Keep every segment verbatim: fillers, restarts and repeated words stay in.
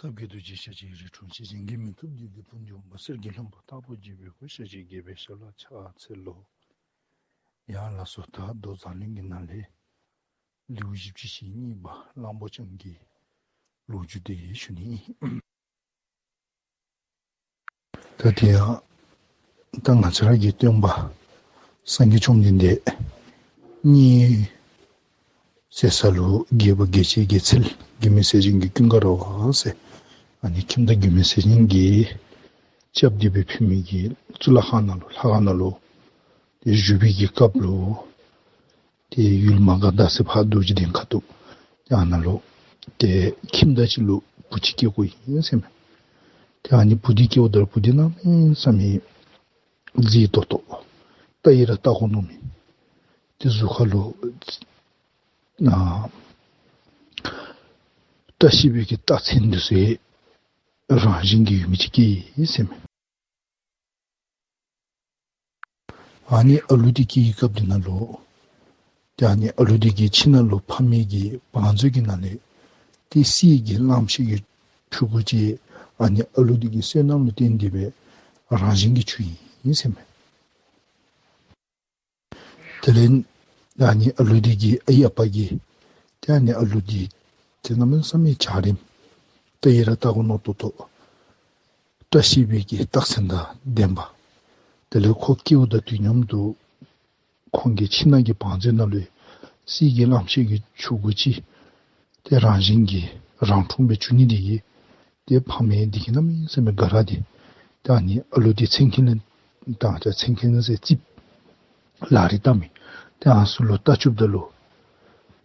ཐབས་མཁས་རྡོ་རྗེ་ཤཱཀྱའི་རི་ཁྲོད་ཆེ། གཞན་གྱིས་མི་ཐུབ་བདུད་ཀྱི་དཔུང་འཇོམས་པ། གསེར་གྱི་ལྷུན་པོ་ལྟ་བུར་བརྗིད་པའི་སྐུ། ཤཱཀྱའི་རྒྱལ་པོའི་ཞབས་ལ་ཕྱག་འཚལ་ལོ། ཡ་ལགས་སོ། ད་མདོ་མཛངས་བླུན་གྱི་ནང་ལས་ལེའུ་བཞི་བཅུ་ཞེ་གཉིས་པ་གླང་པོ་སྐྱོང་གི་ལོ་རྒྱུས་དེ་ཞུ་ནི་ཨིན། ད་དེ་ཡང་ད་ང་བཅས་ར་གི་སྟོན་པ་སངས་རྒྱས་བཅོམ་ལྡན་འདས་མཉན་ཡོད་ཟེར་ས་ལུ་རྒྱལ་བུ་རྒྱལ་བྱེད་རྒྱལ་མཚན་དགེ་བའི་བཤེས་སྤྲིང་གི་ཀུན་དགའ་ར་བ་ཟེར་ཨ་ནི་ཁྱིམ་བདག་དགེ་བའི་བཤེས་སྤྲིང་གིས་རྐྱབ་སྟེ་སྦེ་ཕུལ་མི་གི་གཙུག་ལག་ཁང་ནང་ལུ་ལྷ་ཁང་ནང་ལུ་དེ་བཞུགས་པའི་གི་སྐབས་ལུ་དེ་ཡུལ་མ་ག་དྷ་ཟེར་ཕར་རྡོ་རྗེ་གདན་ཁ་ཐུག་དེ་ཨ་ནཱ་ལུ་དེ་ཁྱིམ་བདག་ཅིག་ལུ་བུ་ཅིག་སྐྱེ་དགོ་ཨིན་ཟེར་མས། དེ་ཨ་ནི་བུ་འདི་སྐྱེཝ་ད་བུ་འདི་གནམ་མེད་ས་མེད་མཛེས་ཏོག་ཏོ་བལྟ་ཡི་ར་བལྟ་དགོ་མནོ་མི་དེ་གཟུགས་ཁ་ལུ་ཨ་བཀྲ་ཤིས་པའི་གི་རྟགས་མཚན་འདི་ཚུ་རང་བཞིན་གྱིས་ཡོད་མི་ཅིག་སྐྱེས་ཡི་ཟེར་མས། ཨ་ནི་ཨ་ལུ་འདི་སྐྱེ་བའི་སྐབས་འདི་ནང་ལུ་ཏེ་ཨ་ནི་ཨ་ལུ་འདི་གི་ཁྱིམ་ནང་ལུ་ཕ་མའི་གི་བང་མཛོད་ཀྱི་ནང་ལས་ཏེ་གསེར་གྱི་གླང་ཆེན་གྱི་ཕྲུ་གུ་ཅིག་ཨ་ནི་ཨ་ལུ་འདི་གི་བསོད་ནམས་ལུ་བརྟེན་ཏེ་སྦེ་རང་བཞིན་གྱིས་བྱུང་ཡི་ཟེར་མས། དེ་ལས་ཨ་ནི་ཨ་ལུ་འདི་གི་ཨའི་ཨ་པ་གིས་ཏེ་ཨ་ནི་ཨ་ལུ་འདི་ཏེ་གནམ་མེད་ས་མེད་འཇའ་རིསམོ་བལྟ་ཡི་ར་བལྟ་དགོ་མནོ་ཏོག་ཏོ་བཀྲ་ཤིས་པའི་གི་རྟགས་མཚན་དང་ལྡན་པ། དེ་ལས་ཁོ་སྐྱེཝ་ད་དུས་མཉམ་དུ་ཁོང་གི་ཁྱིམ་ནང་གི་བང་མཛོད་ནང་ལུ་གསེར་གྱི་གླང་ཆེན་གྱི་ཕྲུ་གུ་ཅིག་ཏེ་རང་བཞིན་གྱིས་རང་འཁྲུངས་སྦེ་བྱུང་ནི་འདི་གིས་ཏེ་ཕ་མ་འདི་གིས་གནམ་མེད་ས་མེད་དགའ་ར་སྟེ་ཏེ་ཨ་ནི་ཨ་ལུ་འདི་མཚན་འཁྱོལ་དང་ཏེ་མཚན་འཁྱོལ་ཟེར་རྩིགཔ་ལག་རིས་བལྟ་མི་ཏེ་ཨ་ནི་ཚུ་ལུ་བལྟ་བཅུགཔ་ད་ལུ་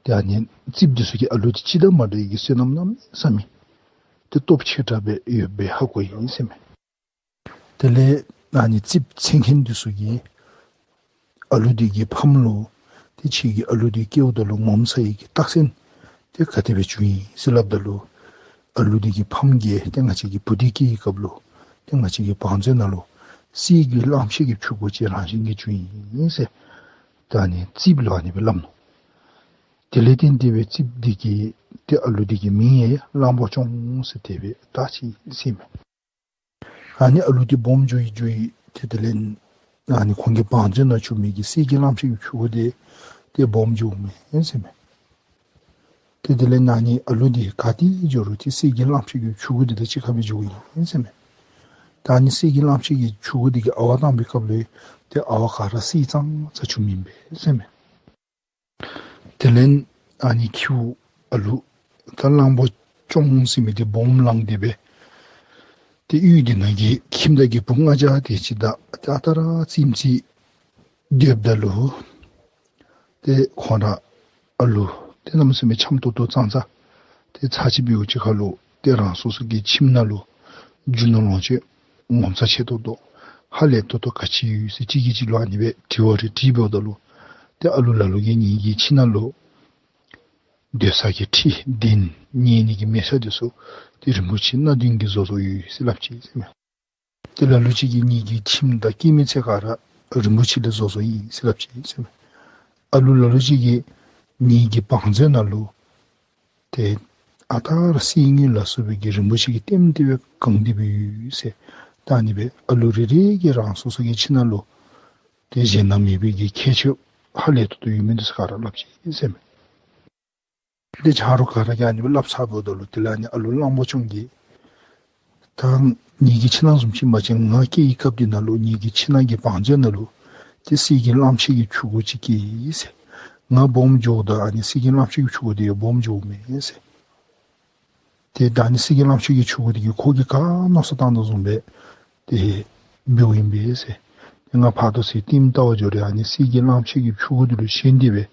ཏེ་ཨ་ནི་རྩིགཔ་འདི་ཚུ་གིས་ཨ་ལུ་འདི་ཅིག་དང་མ་འདྲ་བའི་གི་བསོད་ནམས་གནམ་མེད་ས་མེད་ཏེ་སྟོབས་ཆེ་དྲགས་སྦེ་ཡོདཔ་སྦེ་ཧ་གོ་ཡི་ཟེར་མས། དེ་ལས་ཨ་ནི་རྩིགཔ་མཚན་མཁན་འདི་ཚུ་གིས་ཨ་ལུ་འདི་གི་ཕམ་ལུ་ཏེ་ཁྱོད་ཀྱིས་ཨ་ལུ་འདི་སྐྱེཝ་ད་ལུ་ངོ་མཚར་བའི་གི་རྟགས་མཚན་དེ་ག་དེ་སྦེ་བྱུང་ཡི་ཟེར་སླབ་ད་ལུ་ཨ་ལུ་འདི་གི་ཕམ་གིས་ཏེ་ང་བཅས་ཀྱི་བུ་འདི་སྐྱེ་བའི་སྐབས་ལུ་ཏེ་ང་བཅས་ཀྱི་བང་མཛོད་ནང་ལུ་གསེར་གྱི་གླང་ཆེན་གྱི་ཕྲུ་གུ་ཅིག་རང་བཞིན་གྱིས་བྱུང་ཡི་ཟེར་ད་ཨ་ནི་རྩིགཔ་ལུ་ཨ་ནི་སྦེ་སླབ་ནུག། དེ་ལས་བརྟེན་ཏེ་སྦེ་རྩིགཔ་འདི་གིས་ཏེ་ཨ་ལུ་འདི་གི་མིང་ཡང་གླང་པོ་སྐྱོང་ཟེར་དེ་སྦེ་བཏགས་ཅི་ཟེར་མས། ཨ་ནི་ཨ་ལུ་འདི་སྦོམ་འགྱོ་ཡི་འགྱོ་ཡི་ཏེ་དེ་ལས་ཨ་ནི་ཁོང་གི་བང་མཛོད་ནང་བྱུང་མི་གི་གསེར་གྱི་གླང་ཆེན་གྱི་ཕྲུ་གུ་འདི་ཏེ་སྦོམ་འགྱོཝ་མས་ཟེར་མས། ཏེ་དེ་ལས་ཨ་ནི་ཨ་ལུ་འདི་ག་ཏེ་འགྱོ་རུང་ཏེ་གསེར་གྱི་གླང་ཆེན་གྱི་ཕྲུ་གུ་འདི་དང་གཅིག་ཁར་སྦེ་འགྱོཝ་ཨིན་ཟེར་མས། ད་ཨ་ནི་གསེར་གྱི་གླང་ཆེན་གྱི་ཕྲུ་གུ་འདི་གིས་ཨ་ཝ་བཏང་བའི་སྐབས་ལུ་ཏེ་ཨ་ཝ་ག་ར་གསེར་ཙང་ཙ་བྱུངམ་ཨིན་པས་ཟེར་མས། དེ་ལས་ཨ་ནི་ཁྱེའུ་ཨ་ལུ་ད་གླང་པོ་སྐྱོང་ཟེར་མི་འདི་སྦོམ་ལངས་ཏེ་སྦེ་ཏེ་ཡུལ་འདི་ནང་གི་ཁྱིམ་བདག་གི་བུ་ལྔ་བརྒྱ་དེ་ཅིག་དང་ཏེ་ཨ་རྟག་ར་རྩེདམོ་རྩེ་སྡོདཔ་ད་ལུ་ཏེ་ཁོང་ར་ཨ་ལུ་ཏེ་གནམ་མེད་ས་མེད་འཆམ་ཏོག་ཏོ་ཙང་ཙ་ཏེ་ཚར་ཅིག་འབདཝ་ཅིག་ཁར་ལུ་ཏེ་རང་སོ་སོ་གི་ཁྱིམ་ནང་ལུ་རྒྱུ་ནོར་ལོངས་སྤྱོད་ངོ་མཚར་ཆེ་ཏོག་ཏོ་ཧ་ལས་ཏོག་ཏོ་ག་ཅི་ཡོད་ཟེར་གཅིག་གིས་གཅིག་ལུ་ཨ་ནི་སྦེ་དྲི་བ་རེ་དྲིས་འབདཝ་ད་ལུ་ཏེ་ཨ་ལུ་ལ་ལུ་གིས་ངེ་གི་ཁྱིམ་ནང་ལུ་སྡོད་ས་གི་ཁྲི་གདན་ཉལ་ནི་གི་མལ་ཆ་འདི་ཚུ་ཏེ་རིན་པོ་ཆེ་སྣ་བདུན་གྱིས་བཟོ་བཟོཝ་ཡོད་ཟེར་སླབ་ཅི་ཟེར་མས། ཏེ་ལ་ལུ་ཅིག་གིས་ངེ་གི་ཁྱིམ་དང་སྐྱེད་མོས་ཚལ་ག་ར་རིན་པོ་ཆེ་ལས་བཟོ་བཟོཝ་ཨིན་ཟེར་སླབ་ཅི་ཟེར་མས། ཨ་ལུ་ལ་ལུ་ཅིག་གིས་ངེ་གི་བང་མཛོད་ནང་ལུ་ཏེ་ཨ་རྟག་ར་གསེར་དངུལ་ལ་སོགས་པའི་གི་རིན་པོ་ཆེ་གིས་ལྟེམ་ལྟེ་སྦེ་གང་སྟེ་སྦེ་ཡོད་ཟེར། ད་ཨ་ནི་སྦེ་ཨ་ལུ་རེ་རེ་གིས་རང་སོ་སོ་གི་ཁྱིམ་ནང་ལུ་ཏེ་གཞན་ན་མེད་པའི་གི་ཁྱད་ཆོས་ཧ་ལས་ཏོག་ཏོ་ཡོད་མི་འདི་ཚུ་ག་ར་སླབ་ཅི་ཟེར་མས། ཏེ་ཆ་རོགས་ག་ར་གིས་ཨ་ནི་སྦེ་སླབ་ཚརཝ་ད་ལུ་དེ་ལས་ཨ་ནི་ཨ་ལུ་གླང་པོ་སྐྱོང་གིས་ད་ངེ་གི་ཁྱིམ་ནང་བཟུམ་ཅིག་མ་ཅིག་ང་སྐྱེ་བའི་སྐབས་འདི་ནང་ལུ་ངེ་གི་ཁྱིམ་ནང་གི་བང་མཛོད་ནང་ལུ་ཏེ་གསེར་གྱི་གླང་ཆེན་གྱི་ཕྲུ་གུ་ཅིག་སྐྱེས་ཡི་ཟེར། ང་སྦོམ་འགྱོཝ་ད་ཨ་ནི་གསེར་གྱི་གླང་ཆེན་གྱི་ཕྲུ་གུ་འདི་ཡང་སྦོམ་འགྱོཝ་མས་ཟེར། ཏེ་ད་ཨ་ནི་གསེར་གྱི་གླང་ཆེན་གྱི་ཕྲུ་གུ་འདི་གིས་ཁོ་གིས་ག་མནོ་བསམ་བཏང་དོ་བཟུམ་སྦེ་ཏེ་འབདཝ་ཨིན་པས་ཟེར། ང་ཕར་ལྟ་ཟེར་ལྟེམ་ལྟ་བར་འགྱོ་རུང་ཨ་ནི་གསེར་གྱི་གླང་ཆེན་གྱི་ཕྲུ་གུ་འདི་ལུ་ཞོན་ཏེ་སྦེ་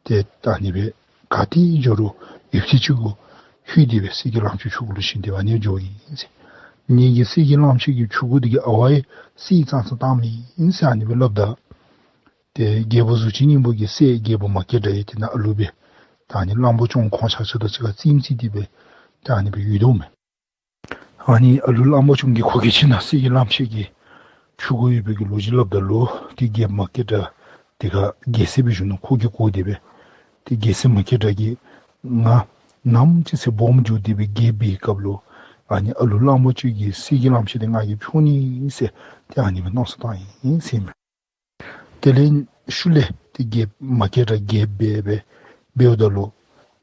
ཏེ་ད་ཨ་ནི་སྦེ་ག་ཏེ་འགྱོ་རུང་ཡུདཔ་ཐེངས་ཅིག་གུ་ལྷོད་དེ་སྦེ་གསེར་གྱི་གླང་ཆེན་ཕྲུ་གུ་ལུ་ཞོན་ཏེ་སྦེ་ཨ་ནི་འགྱོཝ་ཨིན་ཟེར། ངེ་གི་གསེར་གྱི་གླང་ཆེན་གྱི་ཕྲུ་གུ་འདི་གི་ཨ་ཝ་ཡང་གསེར་ཙང་ཙ་བཏངམ་ཨིན་ཟེར་ཨ་ནི་སྦེ་སླབ་ད། ཏེ་རྒྱལ་པོ་གཟུགས་ཅན་སྙིང་པོ་གི་སྲས་རྒྱལ་པོ་མ་སྐྱེས་དགྲ་ཡང་དེ་ནང་ཨ་ལུ་སྦེ་ད་ཨ་ནི་གླང་པོ་སྐྱོང་ཁོང་ཆ་ཁྱབ་དང་གཅིག་ཁར་རྩེདམོ་རྩེ་སྟེ་སྦེ་ད་ཨ་ནི་སྦེ་ཡོད་དོ་མས། ཨ་ནི་ཨ་ལུ་གླང་པོ་སྐྱོང་གིས་ཁོ་གི་ཁྱིམ་ནང་གསེར་གྱི་གླང་ཆེན་གྱི་ཕྲུ་གུ་ཡོད་པའི་གི་ལོ་རྒྱུས་སླབ་ད་ལུ་ཏེ་རྒྱལཔོ་མ་སྐྱེས་དགྲ་དེ་ཁར་རྒྱལ་སྲས་སྦེ་བཞུགས་ནུག། ཁོ་གིས་གོ་སྟེ་སྦེ་ཏེ་རྒྱལ་སྲས་མ་སྐྱེས་དགྲ་གིས་ང་ནམ་ཅིག་ཚེ་སྦོམ་འགྱོ་སྟེ་སྦེ་རྒྱལཔོ་འབད་བའི་སྐབས་ལུ་ ཨ་ནི་ཨ་ལུ་གླང་པོ་སྐྱོང་གི་གསེར་གྱི་གླངམོ་ཆེ་འདི་ང་གིས་འཕྱོག་ནི་ཟེར་ཏེ་ཨ་ནི་སྦེ་མནོ་བསམ་བཏང་ཡི་ཟེར་མས། དེ་ལས་ཤུལ་ལས་ཏེ་རྒྱལཔོ་མ་སྐྱེས་དགྲ་རྒྱལཔོ་འབད་སྦེ་འབདཝ་ད་ལུ་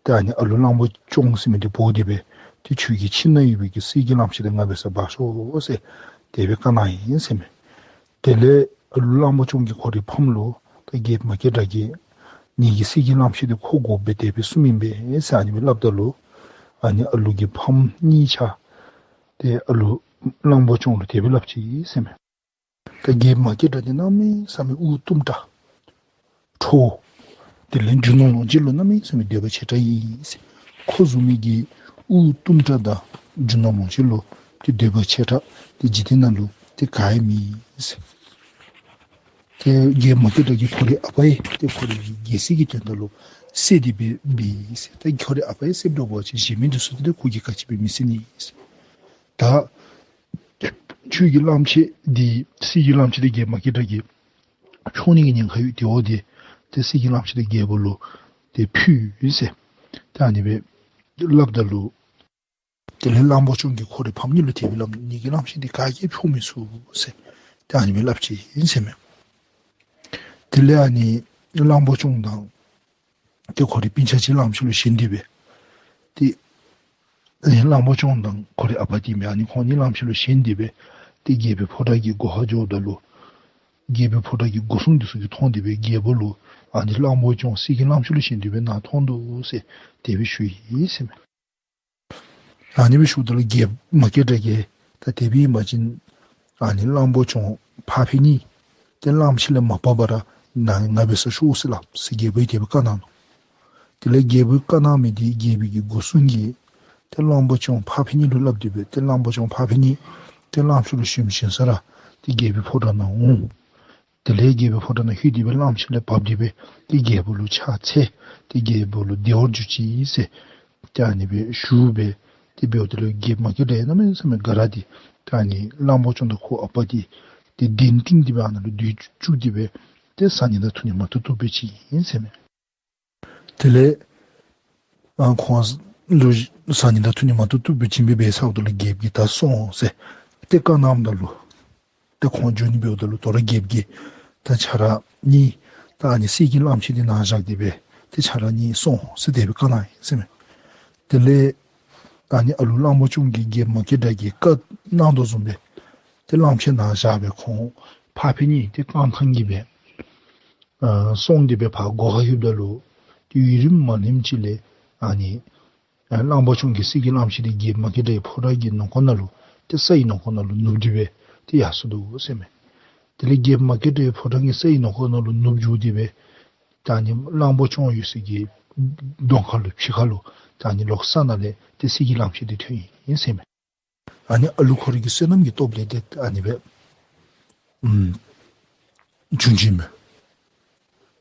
ཏེ་ཨ་ནི་ཨ་ལུ་གླང་པོ་སྐྱོང་ཟེར་མི་འདི་འབོ་སྟེ་སྦེ་ཏེ་ཁྱོད་ཀྱི་ཁྱིམ་ནང་ཡོད་པའི་གི་གསེར་གྱི་གླངམོ་ཆེ་འདི་ང་འབད་སར་འབག་ཤོག་ཟེར་དེ་སྦེ་བཀའ་གནང་ཡི་ཟེར་མས། དེ་ལས་ཨ་ལུ་གླང་པོ་སྐྱོང་གིས་ཁོ་རའི་ཕམ་ལུ་ད་རྒྱལཔོ་མ་སྐྱེས་དགྲ་གིས་ངེ་གི་གསེར་གྱི་གླངམོ་ཆེ་འདི་ཁོ་དགོ་པས་དེ་སྦེ་གསུངམ་ཨིན་པས་ཟེར་ཨ་ནི་སྦེ་སླབ་ད་ལུ་ཨ་ནི་ཨ་ལུ་གི་ཕམ་གཉིས་ཆ་ཏེ་ཨ་ལུ་གླང་པོ་སྐྱོང་ལུ་དེ་སྦེ་སླབ་ཅི་ཟེར་མས། ད་རྒྱལཔོ་མ་སྐྱེས་དགྲ་འདི་གནམ་མེད་ས་མེད་དབུགས་གཏུམ་དྲགས་ཁྲོ་བོ། དེ་ལས་རྒྱུ་ནོར་ལོངས་སྤྱོད་ལུ་གནམ་མེད་ས་མེད་འདོད་པ་ཆེ་དྲགས་ཨིན་ཟེར། ཁོ་བཟུམ་མའི་གི་དབུགས་གཏུམ་དྲགས་དང་རྒྱུ་ནོར་ལོངས་སྤྱོད་ལུ་ཏེ་འདོད་པ་ཆེ་དྲགས་ཏེ་འཇིག་རྟེན་ནང་ལུ་ཏེ་ག་ཡང་མེད་ཟེར། ཏེ་རྒྱལཔོ་མ་སྐྱེས་དགྲ་གིས་ཁོ་རའི་ཨ་པ་ཡང་ཏེ་ཁོ་རའི་རྒྱལ་སྲིད་ཀྱི་དོན་དག་ལུ་བསད་དེ་སྦེ་འབད་ཡི་ཟེར། ཏེ་ཁོ་རའི་ཨ་པ་ཡང་བསདཔ་འདྲཝ་ཅིག་གཞན་མི་འདི་ཚུ་ཏེ་ཁོ་གིས་ག་ཅི་སྦེ་མི་བསད་ནི་ཟེར། ད་ཁྱོད་ཀྱི་གླངམོ་ཆེ་འདི་གསེར་གྱི་གླངམོ་ཆེ་འདི་རྒྱལཔོ་མ་སྐྱེས་དགྲ་གིས་འཕྱོག་ནི་གི་ཉེན་ཁ་ཡོད། དེ་འོ་དེ་ཏེ་གསེར་གྱི་གླངམོ་ཆེ་འདི་རྒྱལ་པོ་ལུ་ཏེ་ཕུལ་ཟེར་ཏེ་ཨ་ནི་སྦེ་སླབ་ད་ལུ་དེ་ལས་གླང་པོ་སྐྱོང་གིས་ཁོ་རའི་ཕམ་གཉིས་ལུ་དེ་སྦེ་སླབ། ངེ་གི་གླངམོ་ཆེ་འདི་ག་གིས་འཕྱོག་མི་ཚུགས་ཟེར་ཏེ་ཨ་ནི་སྦེ་སླབ་ཅི་ཨིན་ཟེར་མས། དེ་ལས་ཨ་ནི་གླང་པོ་སྐྱོང་དང་ཏེ་ཁོ་རའི་སྤུན་ཆ་ཅིག་གླངམོ་ཆེ་ལུ་བཞེངས་ཏེ་སྦེ་ཏེ་ཨ་ནི་གླང་པོ་སྐྱོང་དང་ཁོ་རའི་ཨ་པ་འདི་མས། ཨ་ནི་ཁོང་གཉིས་གླངམོ་ཆེ་ལུ་བཞེངས་ཏེ་སྦེ་ཏེ་རྒྱལ་པོའི་ཕོ་བྲང་གི་སྒོ་ཁར་འགྱོཝ་ད་ལུ་རྒྱལ་པོའི་ཕོ་བྲང་གི་སྒོ་སྲུང་འདི་ཚུ་གིས་མཐོང་སྟེ་སྦེ་རྒྱལ་པོ་ལུ་ཨ་ནི་གླང་པོ་སྐྱོང་གསེར་གྱི་གླངམོ་ཆེ་ལུ་བཞེངས་ཏེ་སྦེ་ནཱ་ཐོན་དོ་ཟེར་དེ་སྦེ་ཞུ་ཡི་ཟེར་མས། ཨ་ནི་སྦེ་ཞུཝ་ད་ལུ་རྒྱལཔོ་མ་སྐྱེས་དགྲ་གིས་ད་དེ་སྦེ་ཨིན་པ་ཅིན་ཨ་ནི་གླང་པོ་སྐྱོང་ཕ་འཕེན་གཉིས་ཏེ་གླངམོ་ཆེ་ལས་མ་འབག་པར་ནཱ་ང་འབད་སར་ཤོག་ཟེར་སླབ་ཟེར་རྒྱལ་པོ་གིས་དེ་སྦེ་བཀའ་གནང་ནུག། དེ་ལས་རྒྱལ་པོའི་བཀའ་གནང་མི་འདི་རྒྱལ་པོའི་གི་སྒོ་སྲུང་གིས་ཏེ་གླང་པོ་སྐྱོང་ཕ་འཕེན་གཉིས་ལུ་སླབ་སྟེ་སྦེ་ཏེ་གླང་པོ་སྐྱོང་ཕ་འཕེན་གཉིས་ཏེ་གླངམོ་ཆེ་ལུ་བཞེངས་བཞེངས་ས་ར་ཏེ་རྒྱལ་པོའི་ཕོ་བྲང་ནང་འོང་། དེ་ལས་རྒྱལ་པོའི་ཕོ་བྲང་ནང་ལྷོད་དེ་སྦེ་གླངམོ་ཆེ་ལས་བབས་ཏེ་སྦེ་ཏེ་རྒྱལ་པོ་ལུ་ཕྱག་འཚལ། ཏེ་རྒྱལ་པོ་ལུ་བདེ་བར་གྱུར་ཅིག་ཟེར་ཏེ་ཨ་ནི་སྦེ་ཞུ་སྦེ་ཏེ་འབདཝ་ད་ལུ་རྒྱལཔོ་མ་སྐྱེས་དགྲ་གནམ་མེད་ས་མེད་དགའ་ར་སྟེ་ཏེ་ཨ་ནི་གླང་པོ་སྐྱོང་དང་ཁོ་ཨ་པ་འདི་ཏེ་གདན་བཏིང་སྟེ་སྦེ་ཨ་ནཱ་ལུ་སྡོད་བཅུག་སྟེ་སྦེ་ཏེ་བཟའ་ནི་དང་འཐུང་ནི་མ་ཐུབ་ཐུབ་སྦེ་བྱིན་ཡི་ཟེར་མས། དེ་ལས་ཨ་ཁོང་ལུ་བཟའ་ནི་དང་འཐུང་ནི་མ་ཐུབ་ཐུབ་སྦེ་བྱིན་སྦེ་འབད་ཚརཝ་ད་ལུ་རྒྱལཔོ་གིས་ད་སོང་ཟེར་ཏེ་བཀའ་གནངམ་ད་ལུ་ཏེ་ཁོང་འགྱོ་ནི་འབདཝ་ད་ལུ་དོ་རུང་རྒྱལཔོ་གིས་ད་ཁྱེད་ར་གཉིས་ད་ཨ་ནི་གསེར་གྱི་གླངམོ་ཆེ་འདི་ནཱ་བཞག་སྟེ་སྦེ་ཏེ་ཁྱེད་ར་གཉིས་སོང་ཟེར་དེ་སྦེ་བཀའ་གནང་ཡི་ཟེར་མས། དེ་ལས་ཨ་ནི་ཨ་ལུ་གླང་པོ་སྐྱོང་གིས་རྒྱལཔོ་མ་སྐྱེས་དགྲ་གིས་བཀའ་གནང་དོ་བཟུམ་སྦེ་ཏེ་གླངམོ་ཆེ་ནཱ་བཞག་སྦེ་ཁོང་ཕ་འཕེན་གཉིས་ཏེ་རྐང་ཐང་གིས་སྦེ་ཨ་སོང་སྟེ་སྦེ་ཕར་སྒོ་ཁར་ལྷོདཔ་ད་ལུ་ཏེ་ཡུན་རིངམོ་མ་ལྷོདཔ་ཅིག་ལས་ཨ་ནི་ཨ་གླང་པོ་སྐྱོང་གི་གསེར་གྱི་གླངམོ་ཆེ་འདི་རྒྱལཔོ་མ་སྐྱེས་དགྲ་གི་ཕོ་བྲང་གི་ནང་འཁོད་ནང་ལུ་ཏེ་ས་ཡི་ནང་འཁོད་ནང་ལུ་ནུབ་སྟེ་སྦེ་ཏེ་ཡར་སོ་ནུག་ཟེར་མས། དེ་ལས་རྒྱལཔོ་མ་སྐྱེས་དགྲ་གི་ཕོ་བྲང་གི་ས་ཡི་ནང་འཁོད་ནང་ལུ་ནུབ་འགྱོ་སྟེ་སྦེ་ད་ཨ་ནི་གླང་པོ་སྐྱོང་ཡོད་སའི་གི་གདོང་ཁ་ལུ་ཕྱི་ཁ་ལུ་ད་ཨ་ནི་ལོགས་ས་ནང་ལས་ཏེ་གསེར་གྱི་གླངམོ་ཆེ་འདི་ཐོན་ཡི་ཟེར་མས། ཨ་ནི་ཨ་ལུ་ཁོ་རའི་གི་བསོད་ནམས་ཀྱི་སྟོབས་ལས་ཏེ་ཨ་ནི་སྦེ་ཨམ་བྱུང་ཅི་མས།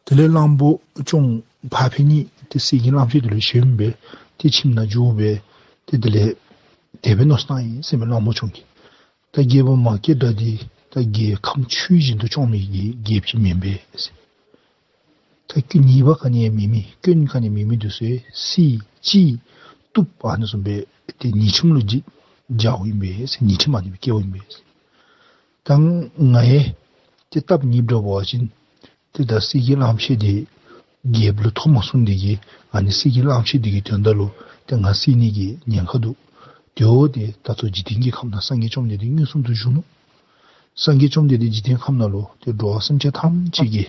དེ་ལས་གླང་པོ་སྐྱོང་ཕ་འཕེན་གཉིས་ཏེ་གསེར་གྱི་གླངམོ་ཆེ་འདི་ལུ་ཞེན་སྦེ་ཏེ་ཁྱིམ་ནང་འགྱོ་སྦེ་ཏེ་དེ་ལས་དེ་སྦེ་མནོ་བསམ་བཏང་ཡི་ཟེར་མས་གླང་པོ་སྐྱོང་གིས། ད་རྒྱལ་པོ་མ་སྐྱེས་དགྲ་འདི་ད་རྒྱལ་ཁམས་ཆོས་བཞིན་དུ་སྐྱོང་མི་གི་རྒྱལཔོ་ཅིག་མེན་པས་ཟེར། ད་སྐྱོན་ཉེས་པ་ག་ནི་ཡང་མེད་མི་སྐྱོན་ག་ནི་མེད་མི་འདི་ཚུ་ཡང་སྲིད་ཅིག་གཏུབ་ཨ་ནི་བཟུམ་སྦེ་ཏེ་ཉེས་ཁྲིམས་ལུ་འཇིགས་འཇགས་ཨིན་པས་ཟེར། ཉེས་ཁྲིམས་ཨ་ནི་སྦེ་བཀལཝ་ཨིན་པས་ཟེར། ད་ང་ཡང་ཏེ་སྟབས་ཉེསཔ་འདྲ་བ་ཅིན་ཏེ་ད་གསེར་གྱི་གླངམོ་ཆེ་འདི་རྒྱལཔོ་ལུ་ཐོབ་མ་ཚུགས་ནི་དེ་གིས་ཨ་ནི་གསེར་གྱི་གླངམོ་ཆེ་འདི་གི་དོན་དག་ལུ་ཏེ་ང་བསད་ནི་གི་ཉེན་ཁ་འདུག། དེ་འོ་ཏེ་ད་ལྟོ་འཇིག་རྟེན་གྱི་ཁམས་ནང་སངས་རྒྱས་བཅོམ་ལྡན་འདས་མངོན་སུམ་དུ་བཞུགས་ནུག། སངས་རྒྱས་བཅོམ་ལྡན་འདས་འཇིག་རྟེན་ཁམས་ནང་ལུ་ཏེ་འགྲོ་བ་སེམས་ཅན་ཐམས་ཅད་ཀྱི་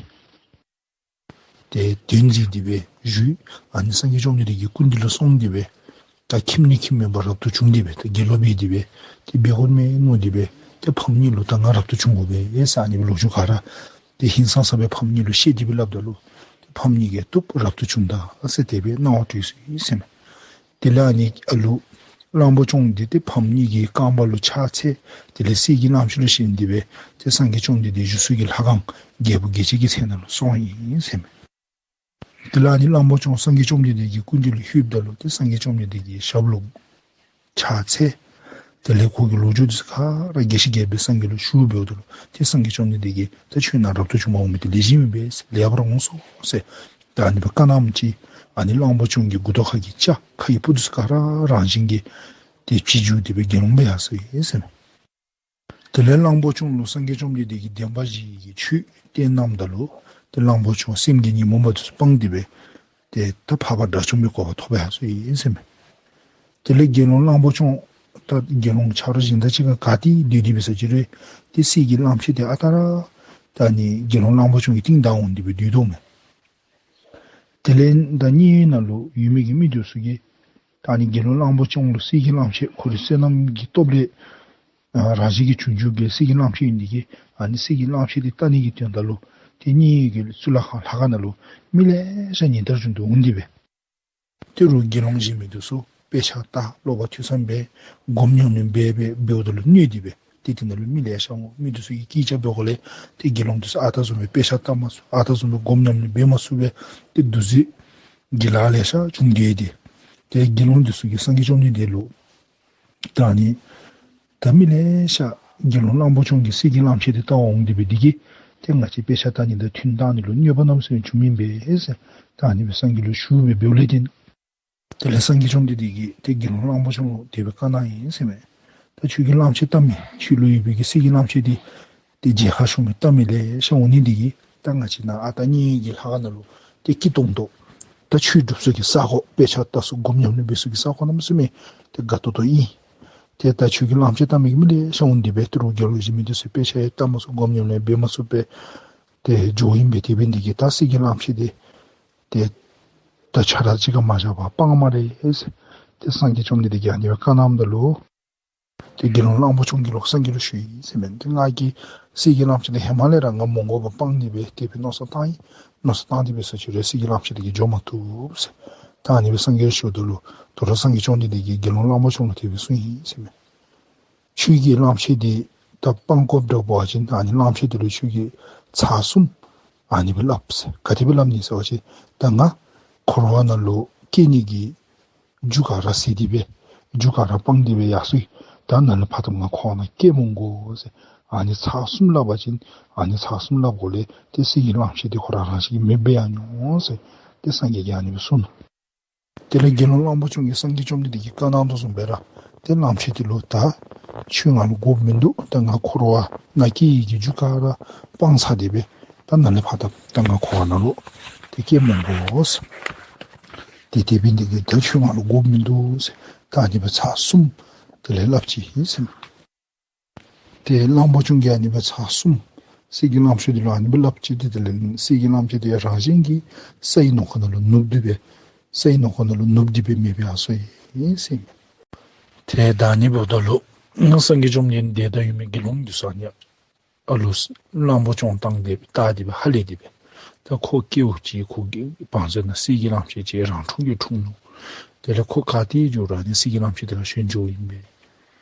ཏེ་དོན་མཛད་དེ་སྦེ་བཞུགས། ཨ་ནི་སངས་རྒྱས་བཅོམ་ལྡན་འདས་ཀྱི་སྐུ་མདུན་ལུ་སོང་སྟེ་སྦེ་ད་ཁྱིམ་ནས་ཁྱིམ་མེད་པར་རབ་ཏུ་བྱུང་སྟེ་སྦེ་ད་དགེ་སློང་འབད་དེ་སྦེ་ཏེ་འབད་དགོ་མས་མནོ་སྟེ་སྦེ་ཏེ་ཕམ་གཉིས་ལུ་ད་ང་རབ་ཏུ་བྱུང་དགོ་པས་ཟེར་ཨ་ནི་སྦེ་ལོ་རྒྱུས་ག་ར་ཏེ་ཧིང་སངས་ས་སྦེ་ཕམ་གཉིས་ལུ་བཤད་དེ་སྦེ་སླབ་ད་ལུ་ཏེ་ཕམ་གཉིས་ཀྱིས་བཏུབ་རབ་ཏུ་བྱུང་ད་ཟེར་དེ་སྦེ་གནང་བ་སྤྲོད་ཡི་ཟེར་མས། དེ་ལས་ཨ་ནི་ཨ་ལུ་གླང་པོ་སྐྱོང་འདི་ཏེ་ཕམ་གཉིས་ཀྱི་རྐང་པ་ལུ་ཕྱག་འཚལ། དེ་ལས་གསེར་གྱི་གླངམོ་ཆེ་ལུ་བཞེངས་ཏེ་སྦེ་ཏེ་སངས་རྒྱས་བཅོམ་ལྡན་འདས་བཞུགས་ས་གི་ལྷ་ཁང་རྒྱལ་པོ་རྒྱལ་བྱེད་ཀྱི་ཚལ་ནང་ལུ་སོང་ཡི་ཟེར་མས། དེ་ལས་ཨ་ནི་གླང་པོ་སྐྱོང་སངས་རྒྱས་བཅོམ་ལྡན་འདས་ཀྱི་སྐུ་མདུན་ལུ་ལྷོདཔ་ད་ལུ་ཏེ་སངས་རྒྱས་བཅོམ་ལྡན་འདས་ཀྱི་ཞབས་ལུ་ཕྱག་འཚལ། དེ་ལས་ཁོ་གི་ལོ་རྒྱུས་འདི་ཚུ་ག་ར་རྒྱས་ཤིང་རྒྱས་པའི་སངས་རྒྱས་ལུ་ཞུ་འབདཝ་ད་ལུ་ཏེ་སངས་རྒྱས་བཅོམ་ལྡན་འདས་ཀྱིས་ད་ཁྱོད་ནཱ་རབ་ཏུ་བྱུང་བར་འོང་མི་འདི་ལེགས་ཤོམ་ཨིན་པས་ཟེར། ལེགས་པར་འོངས་སོ་ཟེར། ད་ཨ་ནི་སྦེ་བཀའ་གནངམ་ཅིག་ཨ་ནི་གླང་པོ་སྐྱོང་གི་མགུ་ཏོ་ཁ་གི་སྐྱ་ཁ་གི་སྤུ་འདི་ཚུ་ག་ར་རང་བཞིན་གྱིས་ ཏེ་ཕྱི་འགྱུར་ཏེ་སྦེ་དགེ་སློང་སྦེ་ཡར་སོ་ཡི་ཟེར་མས། དེ་ལས་གླང་པོ་སྐྱོང་ལུ་སངས་རྒྱས་བཅོམ་ལྡན་འདས་ཀྱིས་བདེན་པ་བཞི་གི་ཆོས་བསྟན་གནངམ་ད་ལུ་ཏེ་གླང་པོ་སྐྱོང་སེམས་ཀྱི་ཉོན་མོངས་པ་དེ་ཚུ་སྤངས་ཏེ་སྦེ་ཏེ་ད་འཕགས་པ་དགྲ་བཅོམ་པའི་གོ་འཕང་ཐོབ་པར་ཡར་སོ་ཡི་ཟེར་མས། དེ་ལས་དགེ་སློང་གླང་པོ་སྐྱོང་ད་དགེ་སློང་ཆ་རོགས་གཞན་དང་གཅིག་ཁར་ག་ཏེ་སྡོད་དེ་སྦེ་ཟེར་ཅི་རུང་ཏེ་གསེར་གྱི་གླང་ཆེན་དེ་ཨ་རྟག་ར་ད་ཨ་ནི་དགེ་སློང་གླང་པོ་སྐྱོང་གི་རྟིང་བདའ་འོང་སྟེ་སྦེ་སྡོད་དོ་མས། དེ་ལས་ད་མཉན་ཡོད་ནང་ལུ་ཡོད་མི་གི་མི་དེ་ཚུ་གིས་ད་ཨ་ནི་དགེ་སློང་གླང་པོ་སྐྱོང་ལུ་གསེར་གྱི་གླང་ཆེན་ཁོ་རའི་བསོད་ནམས་ཀྱི་སྟོབས་ལས་ཨ་རང་བཞིན་གྱིས་བྱུང་བྱུངམ་གི་གསེར་གྱི་གླང་ཆེན་ཨིན་དེ་གིས་ཨ་ནི་གསེར་གྱི་གླང་ཆེན་དེ་བལྟ་ནི་གི་དོན་དག་ལུ་ཏེ་མཉན་ཡོད་ཀྱི་གཙུག་ལག་ཁང་ལྷ་ཁང་ནང་ལུ་མི་ལེ་ཤ་ཉིན་ལྟར་བཞིན་དུ་འོང་སྟེ་སྦེ་དེ་རུ་དགེ་སློང་གཞན་མི་དེ་ཚུ་དཔེ་ཆ་ལྟ་སློབ་པ་ཐོས་བསམ་འབད་སྒོམ་ཉམས་ལེན་འབད་འབད་འབདཝ་ད་ལུ་གནོད་དེ་སྦེ་ཏེ་དེ་ནང་ལུ་མི་ལེ་ཤ་འོང་། མི་དེ་ཚུ་གིས་སྐད་ཆ་འབད་དགོཔ་ལས་ཏེ་དགེ་སློང་དེ་ཚུ་ཨ་རྟག་བཟུམ་སྦེ་དཔེ་ཆ་ལྟ་མ་ཚུགས། ཨ་རྟག་བཟུམ་སྦེ་སྒོམ་ཉམས་ལེན་འབད་མ་ཚུགས་པས། ཏེ་འདུ་འཛི་གི་ལཱ་ལེ་ཤ་བྱུང་སྟེ་ཏེ་དེ་དགེ་སློང་དེ་ཚུ་གིས་སངས་རྒྱས་བཅོམ་ལྡན་འདས་ལུ་ད་ཨ་ནི་ད་མི་ལེ་ཤ་དགེ་སློང་གླང་པོ་སྐྱོང་གི་གསེར་གྱི་གླང་ཆེན་དེ་བལྟ་འོང་སྟེ་སྦེ་དེ་གིས་ཏེ་ང་བཅས་དཔེ་ཆ་ལྟ་ནི་དང་ཐུན་བཏང་ནི་ལུ་གནོད་པ་གནམ་མེད་ས་མེད་བྱུངམ་ཨིན་པས་ཟེར་ད་ཨ་ནི་སྦེ་སངས་རྒྱས་ལུ་ཞུ་སྦེ་འབདཝ་ལས་བརྟེན་དེ་ལས་སངས་རྒྱས་བཅོམ་ལྡན་འདས་ཀྱིས་ཏེ་དགེ་སློང་གླང་པོ་སྐྱོང་ལུ་དེ་སྦེ་བཀའ་གནང་ཡི་ཟེར་མས། ད་ཁྱོད་ཀྱིས་གླང་ཆེན་བལྟ་མི་ཁྱོད་ལུ་ཡོད་པའི་གི་གསེར་གྱི་གླང་ཆེན་དེ་ཏེ་མཇལ་ཁ་ཞུ་མི་བལྟ་མི་ལེ་ཤ་འོང་ནི་དེ་གིས་ད་ང་བཅས་ནཱ་ཨ་རྟག་མཉན་ཡོད་ཀྱི་ལྷ་ཁང་ནང་ལུ་ཏེ་སྐྱིད་ཏོང་ཏོ་ད་ཆོས་སྒྲུབ་ས་གི་ས་གོ་དཔེ་ཆ་ལྟ་ས་སྒོམ་ཉམས་ལེན་འབད་ས་གི་ས་གོ་གནམ་མེད་ས་མེད་ཏེ་དགའ་ཏོག་ཏོ་ཨིན། ཏེ་ད་ཁྱོད་ཀྱིས་གླང་ཆེན་བལྟ་མི་གི་མི་ལེ་ཤ་འོང་སྟེ་སྦེ་ཏེ་རུང་དགེ་སློང་གཞན་མི་དེ་ཚུ་དཔེ་ཆ་ཡང་ལྟ་མ་ཚུགས། སྒོམ་ཉམས་ལེན་འབད་མ་ཚུགས་པས། ཏེ་འགྱོཝ་ཨིན་པས། དེ་འབད་ནི་དེ་གིས་ད་གསེར་གྱི་གླང་ཆེན་དེ་ཏེ་ད་ཆ་ར་གཅིག་ཁར་མ་བཞག་པར་སྤང་སྨ་རེ་ཟེར་ཏེ་སངས་རྒྱས་བཅོམ་ལྡན་འདས་ཀྱིས་ཨ་ནི་སྦེ་བཀའ་གནངམ་ད་ལུ་ཏེ་དགེ་སློང་གླང་པོ་སྐྱོང་གིས་ལོག་སངས་རྒྱས་ལུ་ཞུ་ཡི་ཟེར་མས། ཏེ་ང་གིས་གསེར་གྱི་གླང་ཆེན་དེ་ཧེ་མ་ལས་ར་ང་མ་དགོ་པར་སྤང་ནི་སྦེ་དེ་སྦེ་མནོ་བསམ་བཏང་ཡི། མནོ་བསམ་བཏང་སྟེ་སྦེ་ཟེར་ཅི་རུང་གསེར་གྱི་གླང་ཆེན་དེ་གིས་འགྱོ་མ་བཏུབ་ཟེར་ད་ཨ་ནི་སྦེ་སངས་རྒྱས་ལུ་ཞུཝ་ད་ལུ་དོ་རུང་སངས་རྒྱས་བཅོམ་ལྡན་འདས་ཀྱིས་དགེ་སློང་གླང་པོ་སྐྱོང་ལུ་དེ་སྦེ་གསུངས་ཡི་ཟེར་མས། ཁྱོད་ཀྱིས་གླང་ཆེན་དེ་ད་སྤང་དགོཔ་འདྲཝ་འབད་བ་ཅིན་ཨ་ནི་གླང་ཆེན་དེ་ལུ་ཁྱོད་ཀྱིས་ཚར་གསུམ་ཨ་ནི་སྦེ་སླབ་ཟེར། ག་དེ་སྦེ་སླབ་ནི་ཟེར་བ་ཅིན་ད་ང་འཁོར་བ་ནང་ལུ་སྐྱེ་ནི་གི་རྒྱུ་ག་ར་ཟད་དེ་སྦེ་རྒྱུ་ག་ར་སྤངས་ཏེ་སྦེ་ཡར་སོ་ཡི། ད་ནཱ་ལས་ཕར་ད་ང་འཁོར་བ་ནང་སྐྱེ་མི་དགོ་ཟེར། ཨ་ནི་ཚར་གསུམ་སླབ་པ་ཅིན་ཨ་ནི་ཚར་གསུམ་སླབ་དགོཔ་ལས་ཏེ་གསེར་གྱི་གླང་ཆེན་དེ་ཁོ་ར་རང་བཞིན་གྱིས་མེདཔ་སྦེ་ཡར་འགྱོ་འོང་ཟེར་ཏེ་སངས་རྒྱས་ཀྱིས་ཨ་ནི་སྦེ་གསུངས་ནུག། དེ་ལས་དགེ་སློང་གླང་པོ་སྐྱོང་གིས་སངས་རྒྱས་བཅོམ་ལྡན་འདས་ཀྱི་བཀའ་གནང་དོ་བཟུམ་སྦེ་ར་ཏེ་གླང་ཆེན་དེ་ལུ་ད་ཁྱོད་ང་ལུ་དགོཔ་མིན་འདུག། ད་ང་འཁོར་བ་ནང་སྐྱེ་ནི་གི་རྒྱུ་ག་ར་སྤང་ཚར་ཏེ་སྦེ་ད་ནཱ་ལས་ཕར་ད་ད་ང་འཁོར་བ་ནང་ལུ་ཏེ་སྐྱེ་མི་དགོ་ཟེར། ཏེ་དེ་འབད་ནི་དེ་གིས་ད་ཁྱོད་ང་ལུ་དགོཔ་མིན་འདུག་ཟེར་ད་ཨ་ནི་སྦེ་ཚར་གསུམ་དེ་ལས་སླབ་ཅི་ཨིན་ཟེར། ཏེ་གླང་པོ་སྐྱོང་གིས་ཨ་ནི་སྦེ་ཚར་གསུམ་གསེར་གྱི་གླང་ཆེན་དེ་ལུ་ཨ་ནི་སྦེ་སླབ་ཅི། ཏེ་དེ་ལས་གསེར་གྱི་གླང་ཆེན་དེ་རང་བཞིན་གྱིས་སའི་ནང་ཁོག་ནང་ལུ་ནུབ་སྟེ་སྦེ་སའི་ནང་ཁོག་ནང་ལུ་ནུབ་སྟེ་སྦེ་མེདཔ་སྦེ་ཡར་སོ་ཡི་ཟེར་མས། ཏེ་ད་ཨ་ནི་འབདཝ་ད་ལུ་སངས་རྒྱས་བཅོམ་ལྡན་འདས་དང་ཡོད་མི་དགེ་སློང་དེ་ཚུ་ཨ་ནི་ཨ་ལུ་གླང་པོ་སྐྱོང་བཏང་སྟེ་བལྟ་སྟེ་སྦེ་ཧ་ལས་ཏེ་སྦེ་ད་ཁོ་སྐྱེ་བ་ཅིག་ཁོ་གི་བང་མཛོད་ནང་གསེར་གྱི་གླང་ཆེན་ཅིག་རང་འཁྲུངས་ཀྱི་འཁྲུངས་ནུག། དེ་ལས་ཁོ་ག་ཏེ་འགྱོ་རུང་ཨ་ནི་གསེར་གྱི་གླང་ཆེན་དེ་ལུ་ཞོན་འགྱོཝ་ཨིན་པས་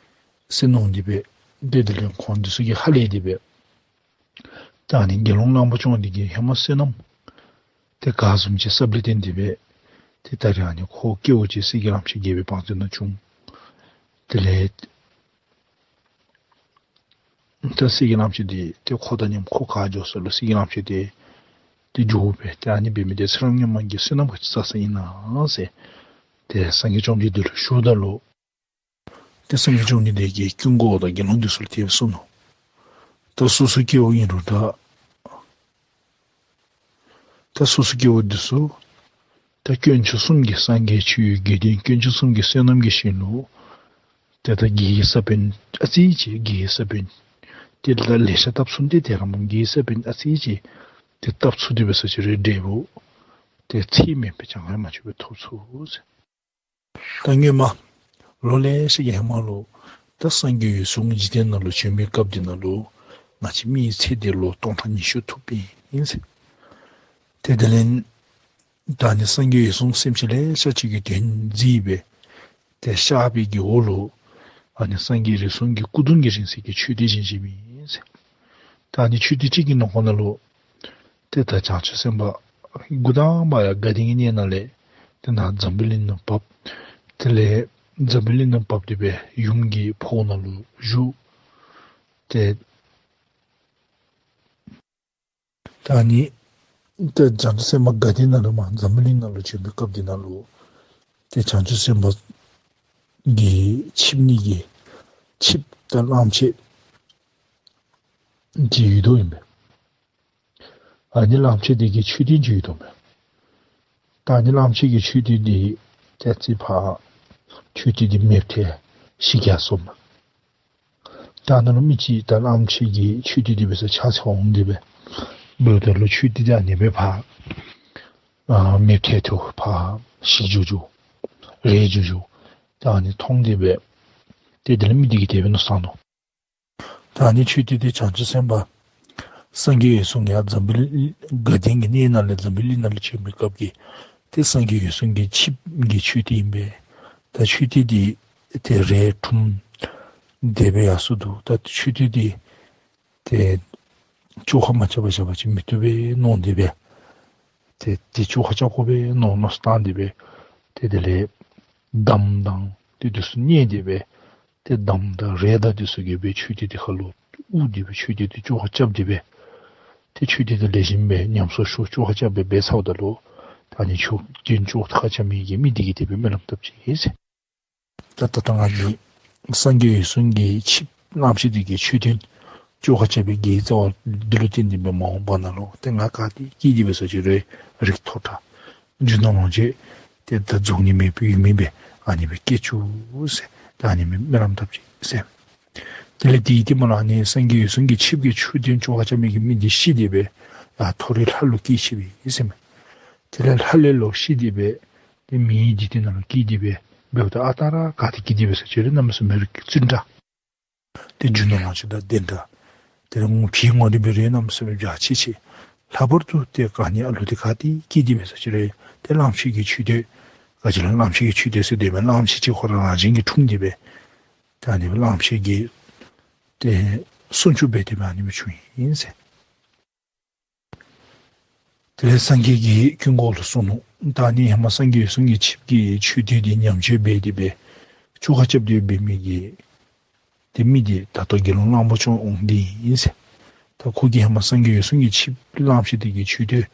ཟེར་མནོ་སྟེ་སྦེ་ཏེ་དེ་ལས་ཁོང་དེ་ཚུ་གིས་ཧ་ལས་ཏེ་སྦེ་ད་ཨ་ནི་དགེ་སློང་གླང་པོ་སྐྱོང་དེ་གི་ཧེ་མ་བསོད་ནམས་ཏེ་ག་བཟུམ་ཅིག་བསགཔ་ལས་བརྟེན་ཏེ་སྦེ་ཏེ་ད་རེས་ཨ་ནི་ཁོ་སྐྱེ་བ་ཅིག་གསེར་གྱི་གླང་ཆེན་རྒྱལ་པོའི་བང་མཛོད་ནང་བྱུང་། དེ་ལས་ད་གསེར་གྱི་གླང་ཆེན་དེ་ཏེ་ཁོ་དང་མཉམ་ཁོ་ག་འགྱོ་ས་ལུ་གསེར་གྱི་གླང་ཆེན་དེ་ཏེ་འགྱོཝ་མས། ཏེ་ཨ་ནི་འབད་མི་དེ་ཚེ་རབས་སྔོན་མ་གི་བསོད་ནམས་ག་ཅི་བསགས་བསགསཔ་ཨིན་ན་ཟེར་ཏེ་སངས་རྒྱས་བཅོམ་ལྡན་འདས་ལུ་ཞུཝ་ད་ལུ་ཏེ་སངས་རྒྱས་བཅོམ་ལྡན་འདས་ཀྱིས་ཀུན་དགའ་བོ་དང་དགེ་སློང་དེ་ཚུ་ལུ་དེ་སྦེ་གསུངས་ནུག། ད་སོ་སོ་སྐྱེ་བོ་ཨིན་རུང་ད་ད་སོ་སོ་སྐྱེ་བོ་དེ་ཚུ་ད་དཀོན་མཆོག་གསུམ་གྱི་སངས་རྒྱས་ཆོས་དགེ་འདུན་དཀོན་མཆོག་གསུམ་གྱི་བསོད་ནམས་ཀྱི་ཞིང་ལུ་ཏེ་ད་དགེ་བའི་ས་བོན་ཨ་ཙི་ཅིག་དགེ་བའི་ས་བོན་ཏེ་ད་ལེ་ཤ་བཏབ་ཚུགས་ཏེ་དེ་ར་མ་དགེ་བའི་ས་བོན་ཨ་ཙི་ཅིག་ཏེ་བཏབ་ཚུགས་ཏེ་སྦེ་ཟེར་ཅི་རུང་འབྲས་བུ་ཏེ་ཚད་མེད་པའི་གྱངས་ཁ་མ་ཆོད་པར་ཐོབ་ཚུགས་ཟེར། ད་སྔོན་མ་ལོ་ལེ་ཤ་གི་ཧེ་མ་ལུ་ད་སངས་རྒྱས་འོད་སྲུང་འཇིག་རྟེན་ནང་ལུ་བྱོན་པའི་སྐབས་དེ་ནང་ལུ་ང་བཅས་མིའི་ཚེ་འདི་ལུ་སྟོང་ཕྲག་ཉི་ཤུ་ཐུབ་པའི་ཨིན་ཟེར། ཏེ་དེ་ལས་ད་ཨ་ནི་སངས་རྒྱས་འོད་སྲུང་སེམས་ཅན་ལེ་ཤ་ཅིག་གི་དོན་མཛད་སྦེ་ཏེ་གཤགས་པའི་གི་འོག་ལུ་ཨ་ནི་སངས་རྒྱས་འོད་སྲུང་གི་སྐུ་གདུང་གི་རིང་བསྲེལ་གྱི་མཆོད་རྟེན་བཞེངས་བཞེངསམ་ཨིན་ཟེར། ད་ཨ་ནི་མཆོད་རྟེན་གཅིག་གི་ནང་ཁོག་ནང་ལུ་ཏེ་ད་བྱང་ཆུབ་སེམས་དཔའ་འགོ་དང་པ་ཡར་དགའ་ལྡན་གྱི་གནས་ནང་ལས་ཏེ་ནཱ་འཛམ་བུ་གླིང་ནང་བབས། དེ་ལས་འཛམ་བུ་གླིང་ནང་བབས་ཏེ་སྦེ་ཡུམ་གྱི་ཕོཝ་ནང་ལུ་བཞུགས། ཏེ་ད་ཨ་ནི་ཏེ་བྱང་ཆུབ་སེམས་དཔའ་དགའ་ལྡན་ནང་ལས་མར་འཛམ་བུ་གླིང་ནང་ལུ་བྱོན་པའི་སྐབས་དེ་ནང་ལུ་ཏེ་བྱང་ཆུབ་སེམས་དཔའ་ གི་ཆིབས་ནི་གི་ཆིབས་ད་གླངམོ་ཆེ་གི་ཡོད་དོ་ཨིན་པས། ཨ་ནི་གླངམོ་ཆེ་འདི་གི་མཆོད་རྟེན་ཅིག་ཡོད་དོ་མས། ད་ཨ་ནི་གླངམོ་ཆེ་གི་མཆོད་རྟེན་འདི་ཏེ་ཨ་ཙི་ཕར་མཆོད་རྟེན་འདི་མེདཔ་ཐལ་ཤི་རྒྱ་སོངམ་མས། ད་ནཱ་ལུ་མི་ཅིག་ད་གླངམོ་ཆེ་གི་མཆོད་རྟེན་འདི་འབད་སར་ཕྱག་འཚལ་འོང་སྟེ་སྦེ་འབདཝ་ད་ལུ་མཆོད་རྟེན་འདི་ཨ་ནི་སྦེ་ཕར་ཨ་མེདཔ་ཐལ་ཐལཝ་ཕར་ཤི་འགྱོ་འགྱོ་རལ་འགྱོ་འགྱོ། ད་ཨ་ནི་མཐོང་སྟེ་སྦེ་ཏེ་དེ་ལས་མི་འདི་གིས་དེ་སྦེ་མནོ་བསམ་བཏང་ནུག། ད་ཨ་ནི་མཆོད་རྟེན་འདི་བྱང་ཆུབ་སེམས་དཔའ་སངས་རྒྱས་འོད་སྲུང་ཡར་འཛམ་བུ་གླིང་དགའ་ལྡན་གྱི་གནས་ནང་ལས་འཛམ་བུ་གླིང་ནང་ལུ་བྱོན་པའི་སྐབས་ཀྱི་ཏེ་སངས་རྒྱས་འོད་སྲུང་གི་ཆིབས་ཀྱི་མཆོད་རྟེན་ཨིན་པས། ད་མཆོད་རྟེན་འདི་ཏེ་རལ་གྲུམ་སྟེ་སྦེ་ཡར་སོང་འདུག། ད་མཆོད་རྟེན་འདི་ཏེ་བཅོ་ཁ་མ་རྐྱབ་པར་བཞག་པ་ཅིན་མི་བཏུབ་པས་མནོ་སྟེ་སྦེ་ཏེ་འདི་བཅོ་ཁ་རྐྱབ་དགོ་པས་མནོ་མནོ་བསམ་བཏང་སྟེ་སྦེ་ཏེ་དེ་ལས་འདམ་དང་ཏེ་འདི་ཚུ་བསྣན་ཏེ་སྦེ་ཏེ་འདམ་དང་རལ་དང་འདི་ཚུ་གིས་སྦེ་མཆོད་རྟེན་འདི་ཁ་ལུ་དབུར་ཏེ་སྦེ་མཆོད་རྟེན་འདི་བཅོ་ཁ་རྐྱབ་སྟེ་སྦེ་ཏེ་མཆོད་རྟེན་འདི་ལེགས་ཤོམ་སྦེ་ཉམས་གསོ་ཞུ་བཅོ་ཁ་རྐྱབ་སྦེ་འབད་ཚརཝ་ད་ལུ་ད་ཨ་ནི་མཆོད་རྟེན་བཅོ་ཁ་རྐྱབ་མི་གི་མི་འདི་གིས་དེ་སྦེ་སྨོན་ལམ་བཏབ་ཅི་ཟེར། ད་ད་ལྟོ་ང་གིས་སངས་རྒྱས་འོད་སྲུང་གི་ཆིབས་གླངམོ་ཆེ་འདི་གི་མཆོད་རྟེན་བཅོ་ཁ་རྐྱབ་པའི་དགེ་བའི་རྩ་བ་འདི་ལུ་བརྟེན་ཏེ་སྦེ་མ་འོངས་པ་ནང་ལུ་ཏེ་ང་ག་ཏེ་སྐྱེས་ཏེ་འབད་སོ་ཅི་རུང་རིགས་མཐོ་དྲགས་རྒྱུ་ནོར་ལོངས་སྤྱོད་ཏེ་ད་རྫོགས་ནི་མེདཔ་ཡོད་མི་སྦེ་ཨ་ནི་སྦེ་སྐྱེ་བཅུག་ཟེར་ད་ཨ་ནི་སྦེ་སྨོན་ལམ་བཏབ་ཅི་ཟེར། དེ་ལས་དེའི་རྟིང་མ་ལུ་ཨ་ནི་སངས་རྒྱས་འོད་སྲུང་གི་ཆིབས་ཀྱི་མཆོད་རྟེན་བཅོ་ཁ་རྐྱབ་མི་གི་མི་འདི་ཤི་སྟེ་སྦེ་ཡར་མཐོ་རིས་ལྷ་ལུ་སྐྱེས་ཅི་སྦེ་ཨིན་ཟེར་མས། དེ་ལས་ལྷ་ལས་ལོག་ཤི་སྟེ་སྦེ་ཏེ་མིའི་འཇིག་རྟེན་ནང་ལུ་སྐྱེས་ཏེ་སྦེ་འབདཝ་ད་ཨ་རྟག་ར་ག་ཏེ་སྐྱེས་ཏེ་འབད་སོ་ཅི་རུང་གནམ་མེད་ས་མེད་རིགས་བཙུན་དྲགས་ཏེ་རྒྱུ་ནོར་ལོངས་སྤྱོད་དང་ལྡན་དྲགས་ཏེ་རུང་ཕྱི་ངོ་རིས་འབད་རུང་གནམ་མེད་ས་མེད་འཇའ་ཆི་ཆི། ལྷག་པར་དུ་ཏེ་ག་ནི་ཨ་ལུ་འདི་ག་ཏེ་སྐྱེས་ཏེ་འབད་སོ་ཅི་རུང་ཏེ་གླངམོ་ཆེ་གི་མཆོད་རྟེན་ག་ཅི་ལུ་གླངམོ་ཆེ་གི་མཆོད་རྟེན་ཟེར་དེ་སྦེ་གླངམོ་ཆེ་ཅིག་ཁོ་ར་རང་བཞིན་གྱིས་འཁྲུངས་ཏེ་སྦེ་ད་ཨ་ནི་སྦེ་གླངམོ་ཆེ་གི་ཏེ་སྲུང་སྐྱོབ་འབད་དེ་སྦེ་ཨ་ནི་སྦེ་བྱུང་ཡི་ཟེར། དེ་ལས་སངས་རྒྱས་ཀྱིས་ཀུན་དགའ་བོ་ལུ་གསུངས་ནུག། ད་ཨ་ནི་ཧེ་མ་སངས་རྒྱས་འོད་སྲུང་གི་ཆིབས་ཀྱི་མཆོད་རྟེན་འདི་ཉམས་བཅོས་འབད་དེ་སྦེ་བཅོ་ཁ་རྐྱབ་སྟེ་འབད་མི་གི་ཏེ་མི་འདི་ད་ལྟོ་དགེ་སློང་གླང་པོ་སྐྱོང་འོང་འདི་ཨིན་ཟེར། ད་ཁོ་གིས་ཧེ་མ་སངས་རྒྱས་འོད་སྲུང་གི་ཆིབས་གླངམོ་ཆེ་འདི་གི་མཆོད་རྟེན་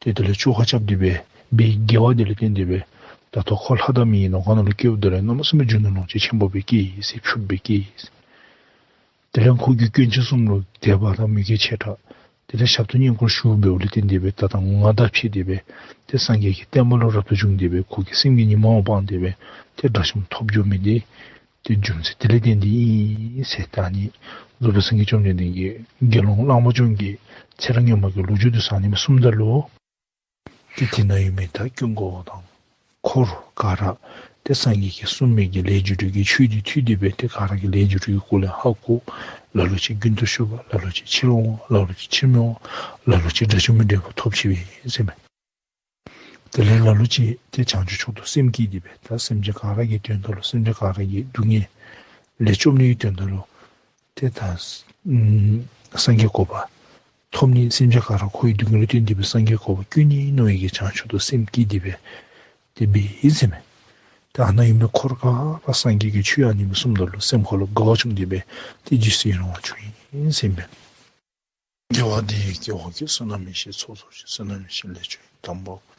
ཏེ་དེ་ལས་བཅོ་ཁ་རྐྱབ་སྟེ་སྦེ་འབད་དགེ་བ་འདི་ལུ་བརྟེན་ཏེ་སྦེ་ད་ལྟོ་ཁོ་ལྷ་དང་མིའི་ནང་ཁོངས་ནང་ལུ་སྐྱེཝ་ད་རུང་གནམ་མེད་ས་མེད་རྒྱུ་ནོར་ལོངས་སྤྱོད་ཆེན་པོ་སྦེ་སྐྱེས་ཡི་ཟེར། ཕྱུགཔོ་སྦེ་སྐྱེས་ཡི་ཟེར། དེ་ལས་ཁོ་གིས་དཀོན་མཆོག་གསུམ་ལུ་དད་པ་དང་མོས་གུས་ཆེ་དྲགས་དེ་ལས་ཞབས་ཏོག་བསྙེན་བཀུར་ཞུ་འབདཝ་ལུ་བརྟེན་ཏེ་སྦེ་ད་ལྟོ་ང་དང་ཕྱད་དེ་སྦེ་ཏེ་སངས་རྒྱས་ཀྱི་བསྟན་པ་ལུ་རབ་ཏུ་བྱུང་སྟེ་སྦེ་ཁོ་གི་སེམས་ཀྱི་ཉི་མ་འོད་སྤངས་ཏེ་སྦེ་ཏེ་དགྲ་བཅོམ་ཐོབ་འགྱོ་མི་འདི་ཏེ་རྒྱུ་མཚན་དེ་ལས་བརྟེན་ཏེ་ཨིན་ཟེར། ད་ཨ་ནི་རྫོགས་པའི་སངས་རྒྱས་བཅོམ་ལྡན་འདས་ཀྱིས་དགེ་སློང་གླང་པོ་སྐྱོང་གི་ཚེ་རབས་སྔོན་མ་གི་ལོ་རྒྱུས་འདི་ཚུ་ཨ་ནི་སྦེ་གསུངམ་ད་ལུ་ཏེ་དེ་ནང་ཡོད་མི་ད་ཀུན་དགའ་བོ་དང་འཁོར་ག་ར་ཏེ་སངས་རྒྱས་ཀྱིས་གསུངས་མི་གི་ལས་རྒྱུ་འབྲས་ཀྱི་ཆོས་འདི་ཐོས་ཏེ་སྦེ་ཏེ་ག་ར་གིས་ལས་རྒྱུ་འབྲས་ཀྱི་སྐོར་ལས་ཧ་གོ། ལ་ལུ་ཅིག་རྒྱུན་དུ་ཞུགས་པ། ལ་ལུ་ཅིག་ཕྱིར་འོང་བ། ལ་ལུ་ཅིག་ཕྱིར་མི་འོང་། ལ་ལུ་ཅིག་དགྲ་བཅོམ་པའི་འབྲས་བུ་ཐོབ་ཅི་སྦེ་ཨིན་ཟེར་མས། དེ་ལས་ལ་ལུ་ཅིག་ཏེ་བྱང་ཆུབ་མཆོག་ཏུ་སེམས་བསྐྱེད་དེ་སྦེ་ད་སེམས་ཅན་ག་ར་གི་དོན་དག་ལུ་སེམས་ཅན་ག་ར་གི་སྡུག་བསྔལ་ལས་སྐྱོབ་ནི་གི་དོན་དག་ལུ་ཏེ་ད་ཨམ་སངས་རྒྱས་གོ་འཕང་ཐོབ་ནི་སེམས་ཅན་ག་ར་ཁོ་གི་སྡུག་བསྔལ་ལས་བཏོན་ཏེ་སྦེ་སངས་རྒྱས་གོ་འཕང་བཀོད་ནི་མནོ་བའི་གི་བྱང་ཆུབ་ཏུ་སེམས་བསྐྱེད་དེ་སྦེ་ཏེ་འབད་ཡི་ཟེར་མས། ད་ཨ་ནཱ་ཡོད་མི་འཁོར་ག་ར་སངས་རྒྱས་ཀྱིས་ཆོས་ཨ་ནི་སྦེ་གསུངམ་ད་ལུ་སེམས་ཁར་ལུ་དགའ་བ་བྱུང་སྟེ་སྦེ་ཏེ་རྗེས་སུ་ཡི་རང་བ་བྱུང་ཡི་ཟེར་མས། དགེ་བ་འདི་ཡིས་སྐྱེ་བོ་ཀུན། བསོད་ནམས་ཡེ་ཤེས་ཚོགས་རྫོགས་ཤིང་། བསོད་ནམས་ཡེ་ཤེས་ལས་བྱུང་བའི་དམ་པ་